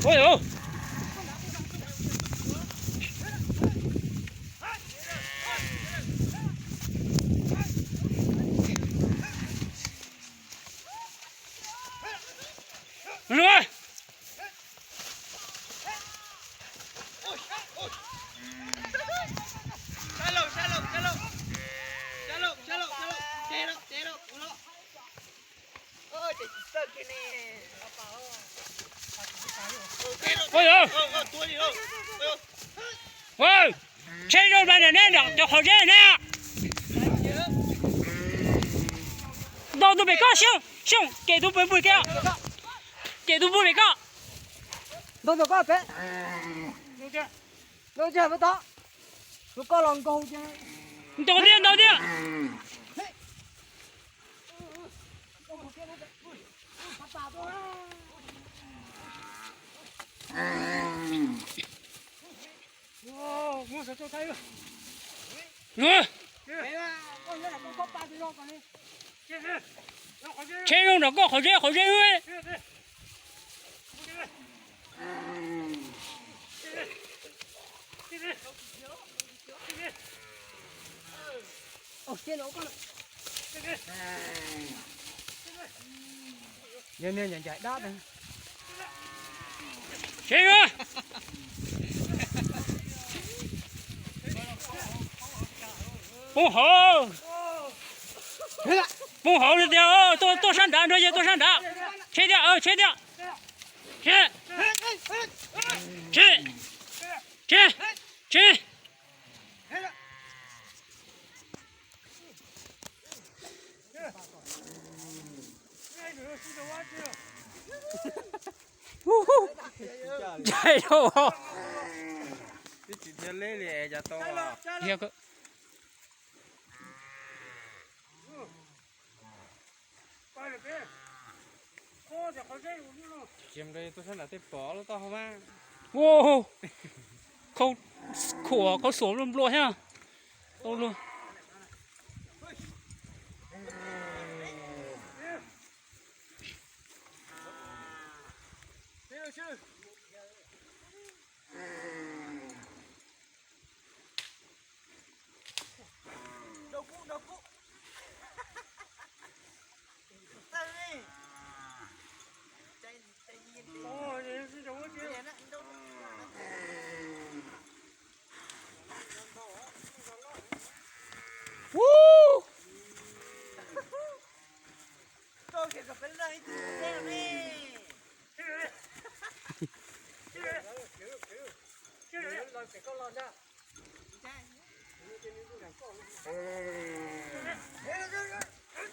Ua yog. Los. Ua yog. Ua, tsheb zoo mas nram neb nram cov qhov zeb na. Ntaus tus pem koj, Xyooj, Xyooj, cem tus pem pug kiag. Cem tus pug pem koj. Ntaus tus koj pem. Ntaus tsis pem tod. Tus koj los nkaug. Ntaus thiab, ntaus thiab. Tsheb zoo nram koj qhov zeb, qhov zeb. Tsheb zoo. Poob hauv. Poob hauv li tiag. Tuaj, tuaj sab nrad, nrog yawg tuaj sab nrad. Tsheb tiag, tsheb tiag. Tsheb, tsheb, tsheb, tsheb. Ntsais rau. Twb tsis dhia leb li es cas tau. Ua, khaub khuam, khaub xuam nplua nplua thiab. Tau luag.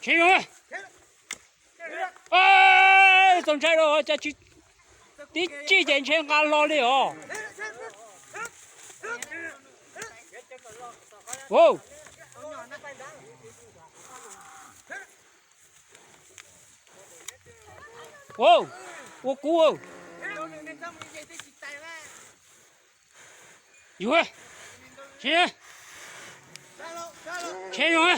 Tsheb zoo. Txaus ntshai rau cas tib tsij ces ntshe nqa hlo li os. Ua, ua kub. Yus, tsheb, tsheb zoo.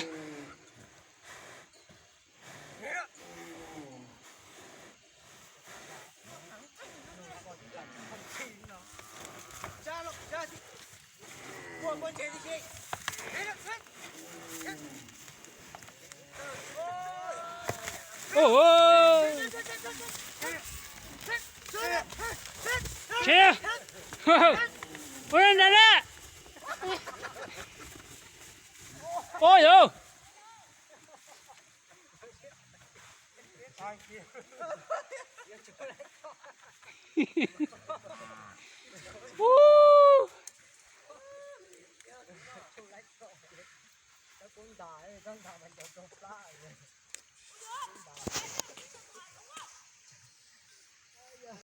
Tsheb, ua nra na. Ua yog.